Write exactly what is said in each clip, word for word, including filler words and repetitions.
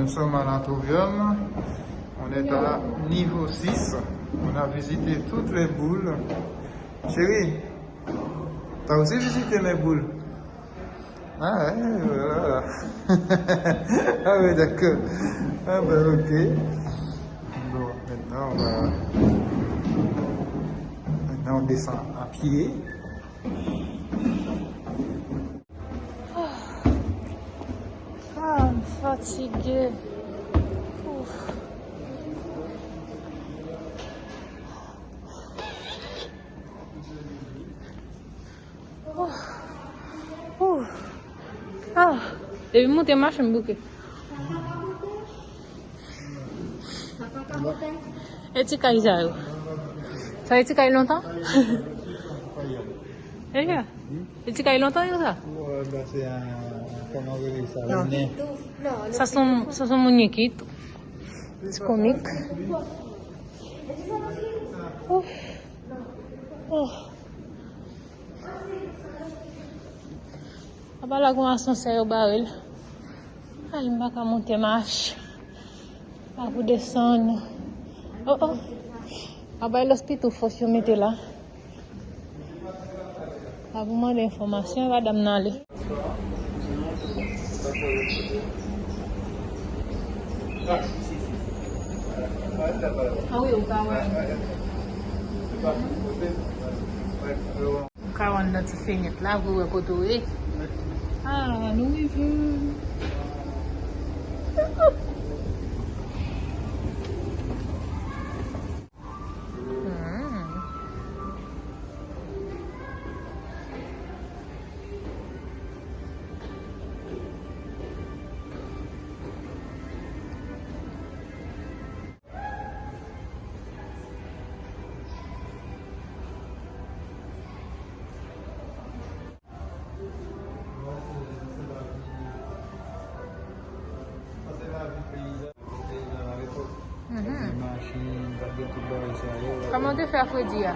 Nous sommes à l'Anthurium. On est à niveau six. On a visité toutes les boules. Chérie, t'as aussi visité mes boules? Ah, ouais, voilà. Ah, oui, d'accord. Ah, ben, ok. Bon, maintenant, on va, maintenant, on descend à pied. Ah, m fatige. Ouf. Ouf. Ouf. Ah. Depi m moute machin, m bouke. E ti kay sa yo? Sa e ti kay lontan? E sa? E ti kay lontan yo sa? Sa son, sa son moun ki tou. Ti komik. Ouf. Oh. Apa la gon asansè yo bare l. Ay, m pa ka monte mach. Pa pou desann. Oh, oh. Apa e lospital fòs yo mete la. Pa pou mande enfòmasyon, e pa dam nan ale. Ah oui, ou ka wè. Ou ka wè anndan ti fenèt la, pou wè kote w ye. Ah, nou rive. Hmm. Mhm. Kòman w te fè a fredi a?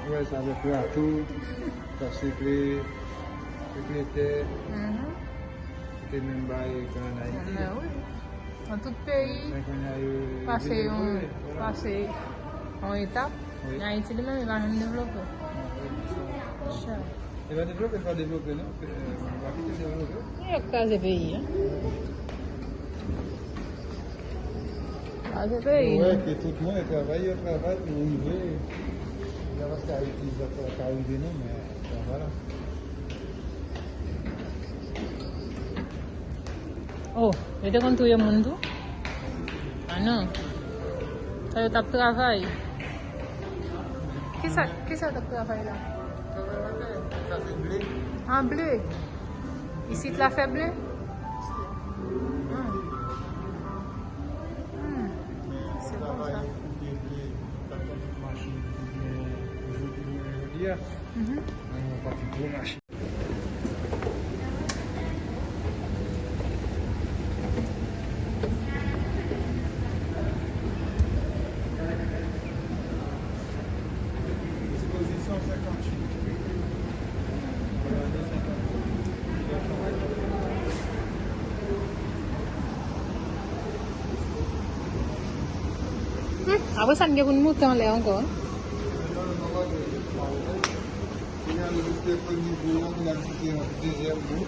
Wè, sa avèk rato, t ap sekle, sekle tè. Mhm. Ki te menm bagay ke ann Ayiti. Men wi. Nan tout peyi, pase yon, pase yon etap. Wi. Ayiti li menm, li pa janm devlope. Non, wi, sa. Cha. Li pa devlope, li pa devlope, non. Li pa kite devlope. Yo kraze peyi a. Kraze peyi. Yo wè ke tout moun travay, yo travay pou rive. Se pa paske Ayiti ka rive, non, men, bon, vwala. Oh, yo te konn touye moun tou? Ah non. Sa yo t ap travay. Kisa, kisa yo t ap travay la? Sa se ble. Ah, ble. Isit la fè ble? Hmm. Hmm. Se konsa. Mhm. Hmm, apre sa, n gen pou n moute anlè ankò, wi. Kounye a, nou vizite premye boul la, kounye a, n vizite yon dezyèm boul.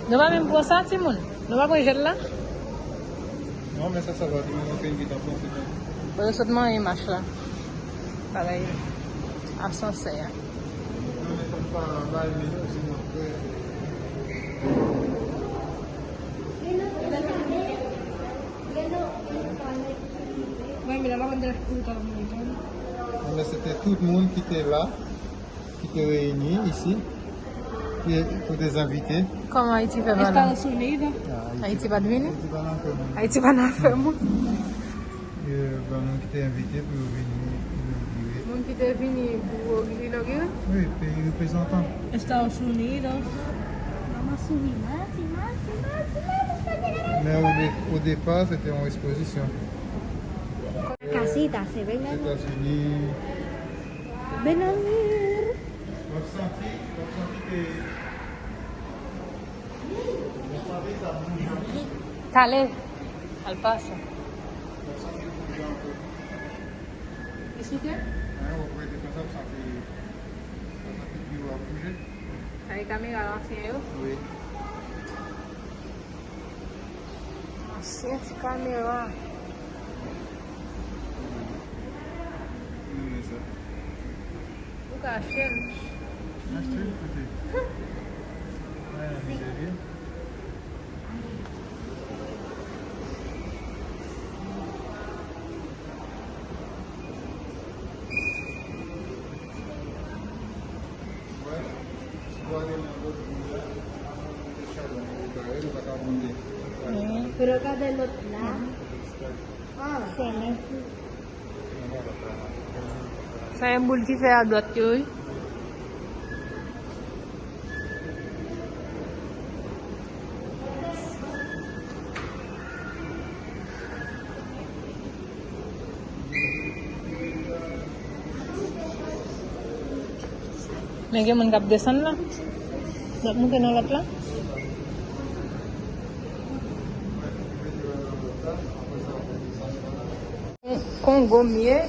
Nou pa menm pran sa, timoun? Nou pa pran jèl la? Non, men sa, sa va, timoun yo fè yon ti tan pran, se bon. Bon, yo sot manyen mach la. Bagay asansè a. Non, men sa, pa bay, men yo, se bon, frè. Bon, men se te tout moun ki te la, ki te reyini isi, ki, pou te envite. Kòman Ayiti fè valè? Estados Unidos. Ah, Ayiti pa t vini? Ayiti pa nan afè moun. Ayiti pa nan afè moun. E, ban moun ki te envite pou yo vini inogire. Moun ki te vini pou inogire? Wi, peyi reprezantan. Estados Unidos. Vamos a subir más y más y más y más. Men o de-, o depa, se te yon ekspozisyon. Casita, se ven. Etazini. Ven a mí. W ap santi, w ap santi ke, w ap santi sa bouje. Talè. Al pase. Li souke? Sa e kamera ansyen yo? Wi. Ansyen ti kamera. Ou ka achte l. Achte l, kote? Wè, li serye. Pero ka de lot la. Ah. Fèmen. Sa e boul ki fè a dwat yo, wi. Men gen moun k ap desann la. L ap moute nan lòt la. Kongo m ye.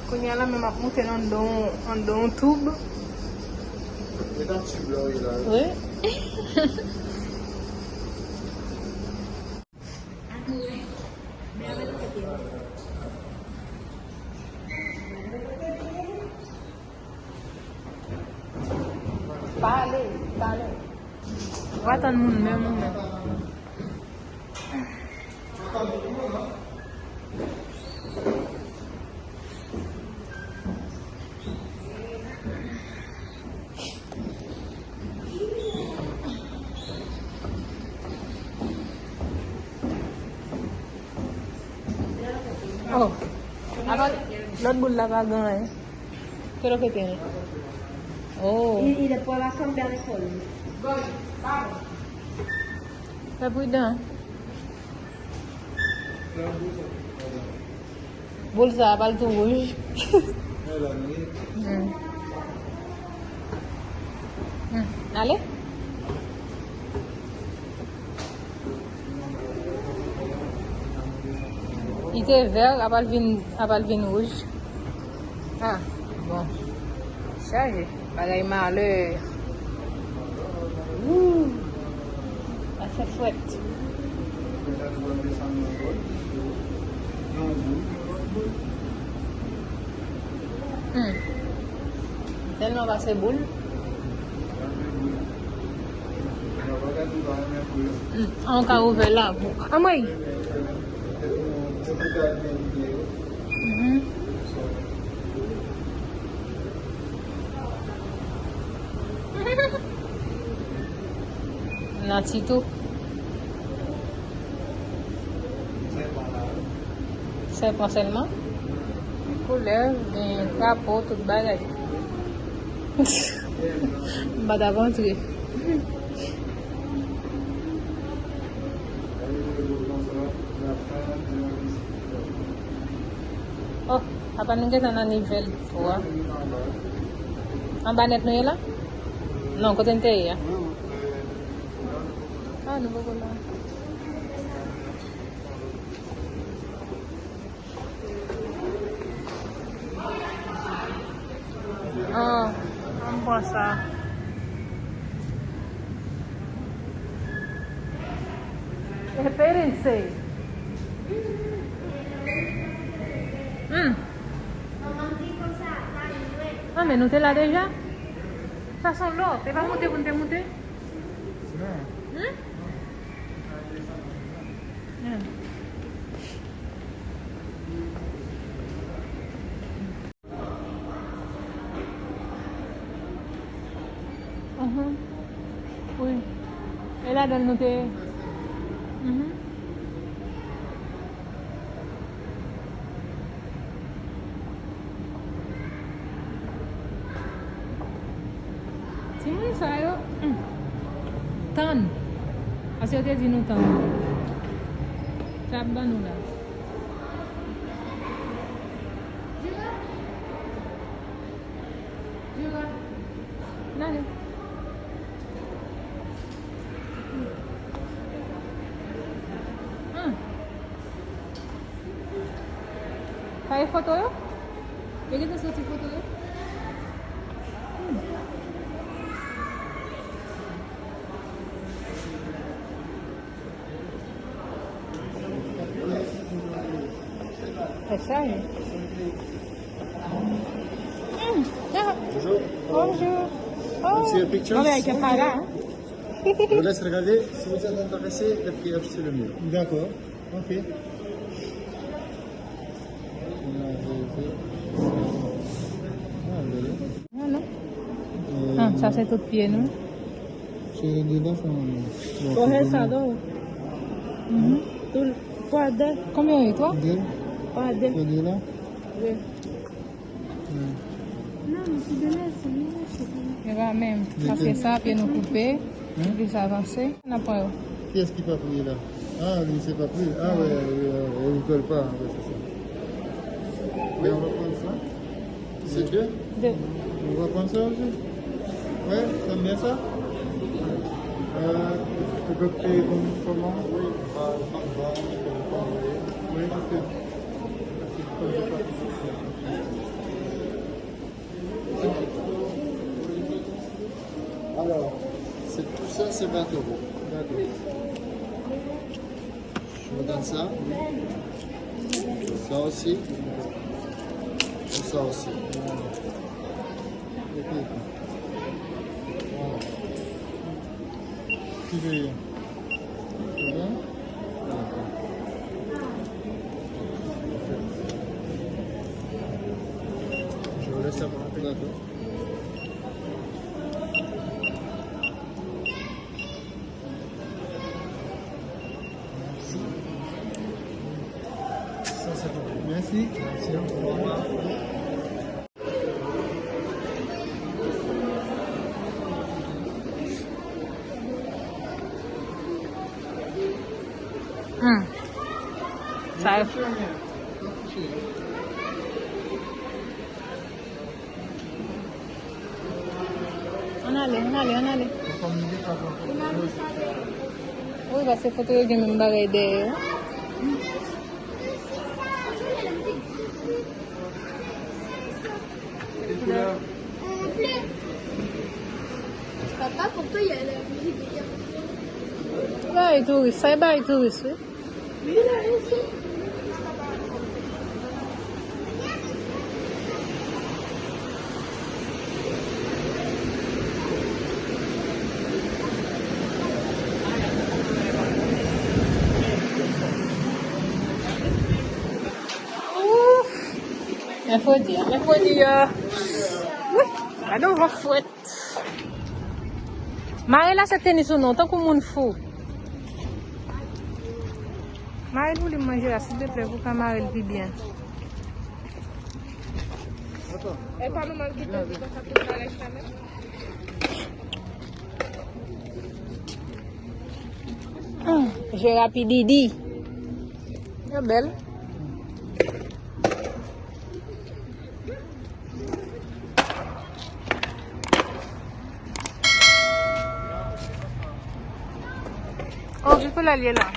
Kounye a la menm ap moute nan anndan yon, anndan yon toub. E nan toub la w ye la. Wi. Pale, pale. Ou pa tann moun menm, ou menm. Oh. Apa lòt boul la pa gen anyen. Pero que tiene? Oh. Y, y después va a cambiar de color. Fè pridan. Boul sa a pral tou wouj. Hmm. Hmm. Ale. Li te vè, apral vin, apral vin wouj. Ah, bon. Chaje. Bagay malè. Wouw. Sa fè fwèt. Hmm. Tèlman pase boul. Hmm. An ka ouvè la. Anmwey. Mhm. Nati tou. Sèpan sèlman. Koulè, gen krapo, tout bagay. M pa t ap antre. Oh, apa nou gentan nan nivel twa? Anba nèt nou ye la? Non, kote n te ye a? Ah, nou poko la. Ah, an m pran sa. Espérense. Hmm. Ah, men nou te la deja? Sa se yon lòt. E pa moute pou n te moute? Non. Hmm? Hmm. Mhm. Wi. E ladan l nou te. Mhm. Timoun sa yo, hmm, tann. Paske yo te di nou tann. Sa ap ban nou la. N ale. Hmm. Foto yo? Yo gentan soti foto yo? Hmm. Sa chaje. Hmm. Ah. Bonjour. Bonjour. Oh. Monsieur Pictures. Mwen wè ke pa la, hein? Je vous laisse regarder. Si vous êtes intéressé, le prix est sur le mur. D'accord. Ok. Ah, belle. Non, non. Euh, ah, sa se tout pye nou. Se de la sa, non. Coge esa dos. Mhm. Tú, pa de. Combien es, toi? Deux. Pa de. Pas de là? Oui. Non, men se de la, se de la, se de la. E pa menm. Paske sa, pye nou koupe, plis avanse, n ap pran yo. Qui est-ce qui pa priye la? Ah, lui, c'est pas prié. Ah, ouais, ouais, ouais, ouais, ils veulent pas. Ouais, c'est ça. Mais on va prendre ça. C'est deux? Deux. On va prendre ça aussi. Ouais, t'aimes bien ça? Euh, tu peux payer comme, comment? Oui, par, par, par, par, oui. Oui, parce que, parce que je peux pas. Alors, c'est tout ça, c'est vingt euros. D'accord. Je vous donne ça. Ça aussi. Et ça aussi. Voilà. Qui veut? C'est bon? D'accord. Je vous laisse savoir. D'accord. Merci. Ça, c'est bon. Merci. Merci. Au revoir. Hmm. Sa yo. Ann ale, ann ale, ann ale. Wi, paske foto yo gen menm bagay dèyè yo. Papa, pourquoi il y a la musique derrière? Bay touris, sa e bay touris, wi. Ouf! Mèkredi a, mèkredi a. Wi, gade yon van frèt. Mare lacèt tenis ou non, tankou moun fou. Mare l pou li manje la, silteplè, pou w ka mare l pi byen. E pa nou mal kite li konsa pou l pa rès la menm. Hmm, je rapididi. Yo bèl. Oh, ki koulè l ye la?